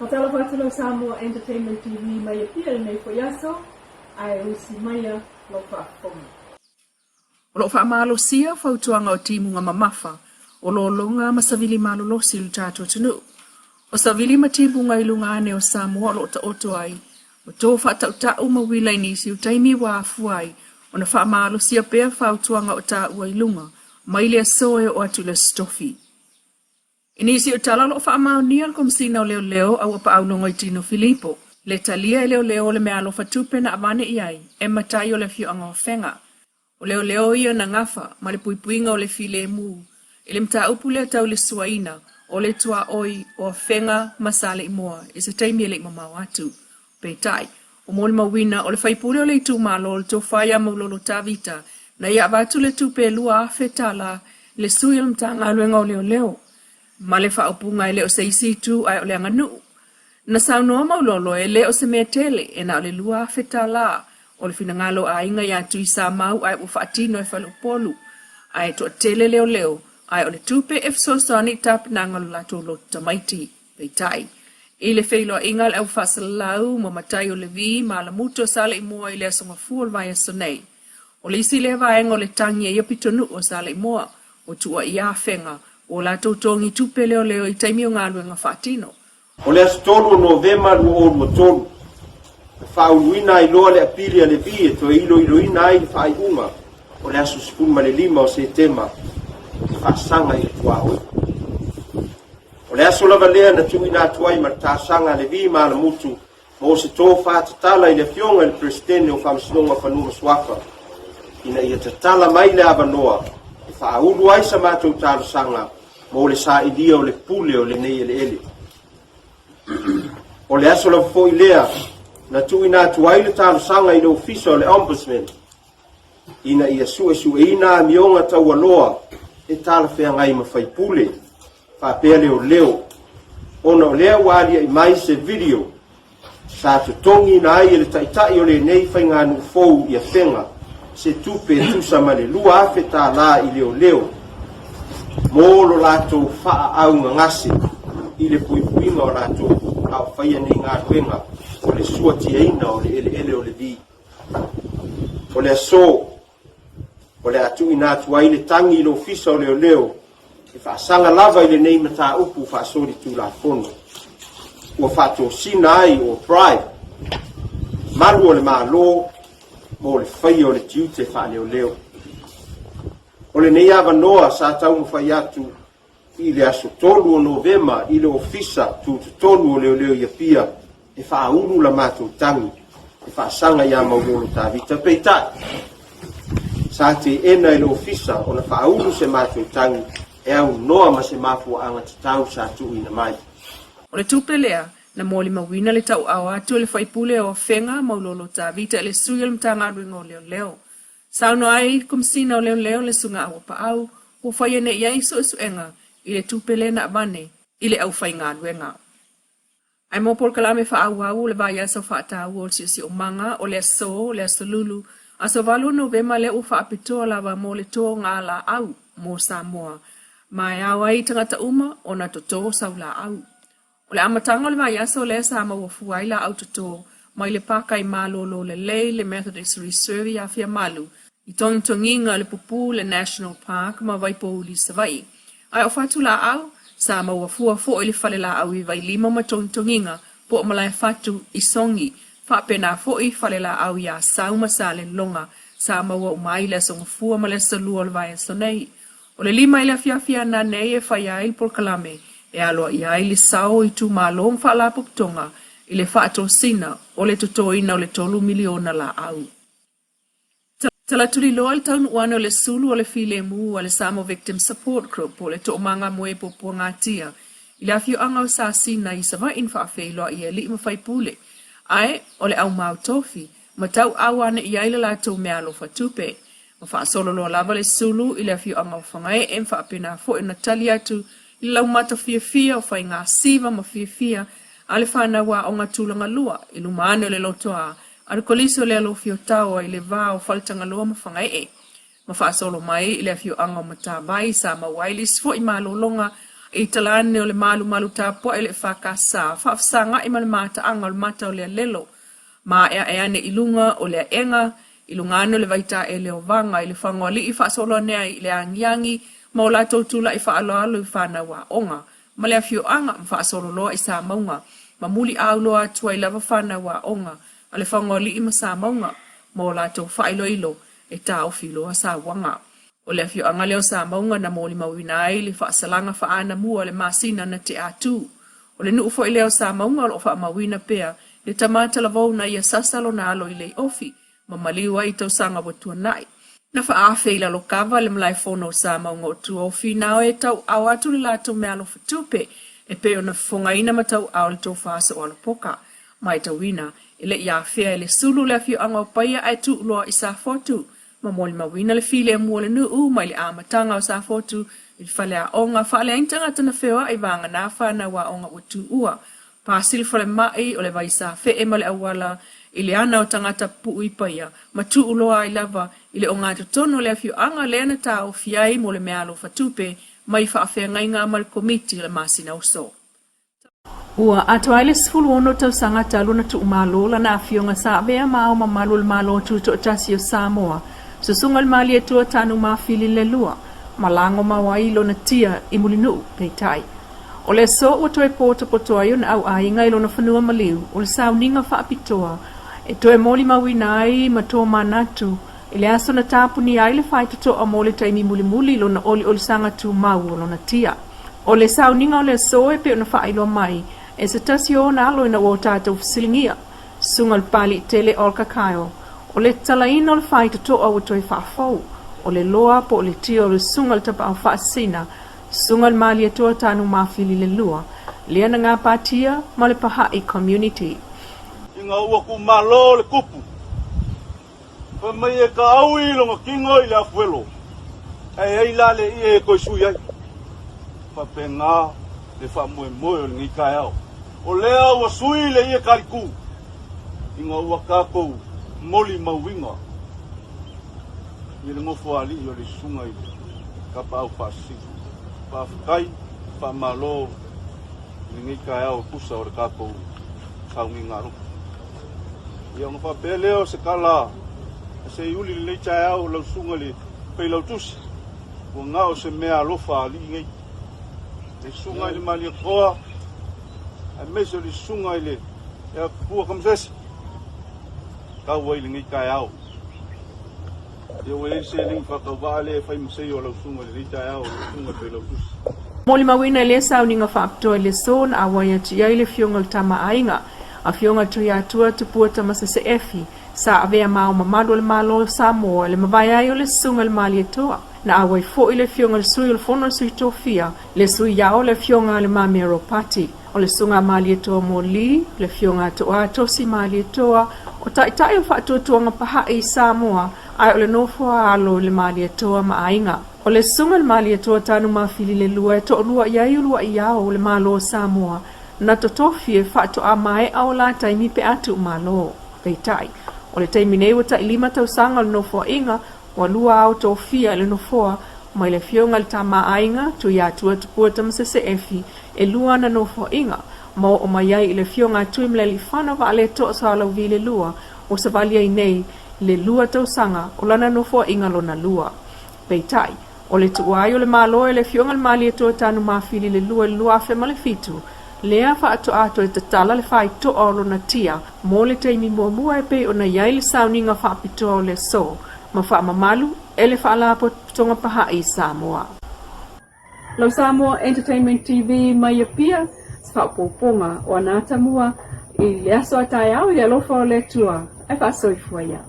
Faatalofa atu lau Samoa Entertainment TV mai Apia i lenei foi aso, ae usi maia lau faafofoga. O lo o faamalosia fautuaga o timuga mamafa o lologa ma savili malolosi i lo tatou atunuu. O savili ma timuga i luga ane o Samoa o lo o taoto ai ma to faatautau ma uila i nisi o taimi ua afua ai ona faamalosia pea fautuaga o taua i luga mai le aso e oo atu i le Aso Tofi. I nisi o tala o lo o faamaonia le Komesina o Leoleo a Auapaau Logoitino Filipo, le talia e leoleo o le meaalofa tupe na avane i ai e matai o le afioaga o Afega. O leoleo ia na gafa ma le puipuiga o le filemu i le mataupu lea tau i le suaina o le tuaoi o Afega ma Saleimoa i se taimi e le i mamao atu. Peitai, ua molimauina o le faipule o le itumalo o le Tofa ia Maulolo Tavita na ia avatu le tupe e $2,000 i le sui o le Matagaluega o Leoleo ma le faaupuga e le o se isi itu ae o le aganuu. Na saunoa Maulolo e le o se mea tele e na o le $2,000 o le finagalo o aiga ia Tuisamau ae ua faatino e Faleupolu ae toatele leoleo ae o le tupe e fesoasoani i tapenaga o le latou lotu tamaiti. Peitai, i le feiloaiga a le au faasalalau ma matai o Levi ma Alamutu o Saleimoa i le Aso Gafua o le vaiaso nei, o le isi lea vaega o le tagi a ia pitonuu o Saleimoa ua tuuaia Afega ua latou togi tupe leoleo i taimi o galuega faatino. O le aso 3 o Novema 2023, na faauluina ai loa le apili a Levi e toe iloiloina ai le faaiuga o le aso 15 o Setema e faasaga i le tuaoi. O le aso lava lea na tuuina atu ai ma le talosaga a Levi ma Alamutu mo se tofa tatala i le Afioga i le Peresetene o Faamasinoga o Fanua ma Suafa ina ia tatala mai le avanoa e faaulu ai sa matou talosaga mo le sailia o le pule o lenei eleele. O le aso lava foi lea na tuuina atu ai le talosaga i le Ofisa o le Ombudsman ina ia suesueina amioga taualoa e talafeagai ma faipule faapea leoleo, ona o lea ua aliaʻi mai se video sa totogiina ai e le taitai o lenei faiganuu fou i Afega se tupe e tusa ma le $2,000 i leoleo mo lo latou faaaugagase i le puipuiga o latou a o faia nei galuega o le suatiaina o le eleele o Levi. O le aso o le a tuuina atu ai le tagi i le Ofisa o Leoleo e faasaga lava i lenei mataupu faasolitulafono ua faatosina ai o bribe malu o le Malo mo le faia o le tiute faaleoleo. O lenei avanoa sa taumafai atu i le aso 3 o Novema i le Ofisa Tutotonu o Leoleo i Apia e faaulu la matou tagi e faasaga ia Maulolo Tavita. Peitai, sa teena e le Ofisa ona faaulu se matou tagi e aunoa ma se mafuaaga tatau sa tuuina mai. O le tupe lea na molimauina le tauaao atu e le faipule o Afega, Maulolo Tavita i le sui o le Matagaluega o Leoleo. Saunoa ai le Komesina o Leoleo le Susuga Auapaau ua faia nei i ai suesuega i le tupe lea na avane i le aufaigaluega. Ae mo polokalame faaauau o le vaiaso faataua o le siosiomaga, o le aso, le aso Lulu, aso 8 o Novema lea ua faapitoa lava mo le toga laau mo Samoa, ma e ao ai i tagata uma ona toto sau laau. O le amataga o le vaiaso lea sa maua fua ai laau toto mai le paka i Malolo Lelei, le Methodist Reserve i Afiamalu, i togitogiga o le Pupu, le National Park ma Vaipouli i Savaii. Ae o fatu laau, sa maua fua foi le fale laau i Vailima ma togitogiga po o Malaefatu i Sogi, faapena foi fale laau i Asau ma Salelologa, sa maua uma ai le Aso Gafua ma le Aso Lua o le vaiaso nei. O le 5 i le afiafi ana nei e faia ai le polokalame e aloaia ai le sao o itumalo ma faalapotopotoga i le faatosina o le totoina o le 3 miliona laau. Tala tuliloa le taunuuana o le sulu o le filemu a le Samoa Victim Support Group po o le Toomaga Moe Puapuagatia i le afioaga o Sasina i Savaii na faafeiloai e alii ma faipule ae o le aumau tofi ma tauau ane i ai le latou meaalofa tupe. Ma faasolo loa lava le sulu i le afioaga o Fagaee ma faapena foi ona tali atu i le laumata fiafia o faiga siva ma fiafia a le fanau aoga tulaga lua i luma ane o le lotoa a le Kolisi o le Alofi o Taoa i le va o Faletagaloa ma Fagaee. Ma faasolo mai i le afioaga o Matavai sa maua ai le isi foi malologa I tala ane o le malumalu tapuai o le EFKS, faafesagai ma le mataaga o le mata o le alelo, Maeaea ane i luga o le aega, i luga ane o le vaitaele o Vaga i le Fagoalii faasolo ane ai i le agiagi ma o latou tulai faaaloalo i fanau aoga ma le afioaga ma faasolo loa i Samauga ma muliau loa atu ai lava fanau aoga a le Fagoalii ma Samauga ma o latou faailoilo e taofi loa sauaga. O le afioaga lea o Samauga na molimauina ai le faasalaga faaanamua le masina na tea atu. O le nuu foi lea o Samauga o lo o faamauina pea le tama talavou na ia sasa lona alo i leiofi ma maliu ai i tausaga ua tuanai. Na faaafe i Lalokava le malaefono o Samauga o Tuofi na o e tauaao atu le latou meaalofa tupe e pei ona fofogaina ma tauaao le tofa Soalopoka. Maitauina, e le i afea e le sulu le afioaga o Paia ae tuu loa i Safotu ma molimauina le filemu o le nuu mai le amataga o Safotu i le faleaoga faaleai ni tagata na feoai vagana fanau aoga ua tuua pasi le falemai o le vai safee ma le auala i le ana o tagata pupuu i Paia ma tuu loa ai lava i le ogatotonu o le afioaga lea na taofi ai mo le meaalofa tupe mai faafeagaiga ma le Komiti o le Masina Uso. Ua atoa ai le 16 tausaga talu ona tuumalo lana afioga sa avea ma ao mamalu o le Malo Tutoatasi o Samoa, Susuga i le Malietoa Tanumafili Lelua, ma lagomau ai lona tia i Mulinuu. Peitai, o le aso ua toe potopoto ai ona auaiga i lona fanua maliu o le sauniga faapitoa e toe molimauina ai ma tomanatu i le aso na tapunia ai le faitotoa mo le taimi mulimuli i lona oliolisaga tumau o lona tia. O le sauniga o le aso e pei ona faailoa mai e se tasi o ona alo ina ua o tatou fesiligia, Susuga i le Papali'i Tele Olga Kyle, o le tatalaina o le faitotoa ua toe faafou, o le loa po o le tia o le Susuga i le Tapaau Faasisina, Susuga i le Malietoa Tanumafili le Lua, lea na gapatia ma le Paha'i Community. Ina ua kumalo le kupu. Fai mai e kaaui lona kino i le afuelo, ae ai la le ie e toe sui ai. Faapena le faamoemoe o lenei taeao. O lea ua sui le ie kaliku ina ua tatou molimauina i le nofoalii o le Susuga i le Tapaau Faasisina. Faafetai, faamalo i lenei taeao e tusa o le tatou sauniga alofa. Ia ona faapea lea o se tala a Seiuli i lenei taeao lau susuga i le Failautusi, ua na o se mea alofa a alii nei. Le susuga i le Malietoa, aemaise o le susuga i le Pua Tamasese, tau ai i lenei taeao. Ia ua i ai le seleni faatauvaa lea e fai ma seia o lau susuga i lenei taeao, lau susuga i le Failautusi. Molimauina i lea sauniga faapitoa i le aso na auai atu i ai le Afioga i le Tama a Aiga, Afioga Tuiatua Tupua Tamasese Efi, sa avea ma ao mamalu o le Malo o Samoa i le mavae ai o le Susuga i le Malietoa. Na auai foi le Afioga i le Sui o le Fono a Sui Tofia, le Sui Ao le Afioga a Le Mamea Ropati, o le Susuga a Malietoa Moli, le Afioga a Toa Tosi Malietoa, o Taitai o Faatuatuaga Pahaʻi i Samoa, ae o le nofoa alo i le Malietoa ma Aiga. O le Susuga i le Malietoa Tanumafili Lelua e toalua i ai uluai ao o le Malo o Samoa, na totofi e faatoa maea o la taimi pe a tuumalo. Peitai, o le taimi nei ua tai 5 tausaga o le nofoaiga, ua lua ao tofia i le nofoa mai le Afioga i le Tama a Aiga, Tuiatua Tupua Tamasese Efi, e lua ana nofoaiga, ma oo mai ai i le Afioga a Tuimalealiifano Vaaletoa Sualauvi le lua, ua savali ai nei le lua tausaga o lana nofoaiga lona lua. Peitai, o le tuua ai o le Malo e le Afioga i le Malietoa Tanumafili le lua i le 2007, lea faatoa toe tatala le faitoa o lona tia mo le taimi muamua e pei ona i ai le sauniga faapitoa o le aso ma faamamalu e le Faalapotopotoga Pahaʻi i Samoa. Lau Samoa Entertainment TV mai Apia, se faaopoopoga o ana atamua i le aso a taeao i le alofa o le Atua e faasoifua ia.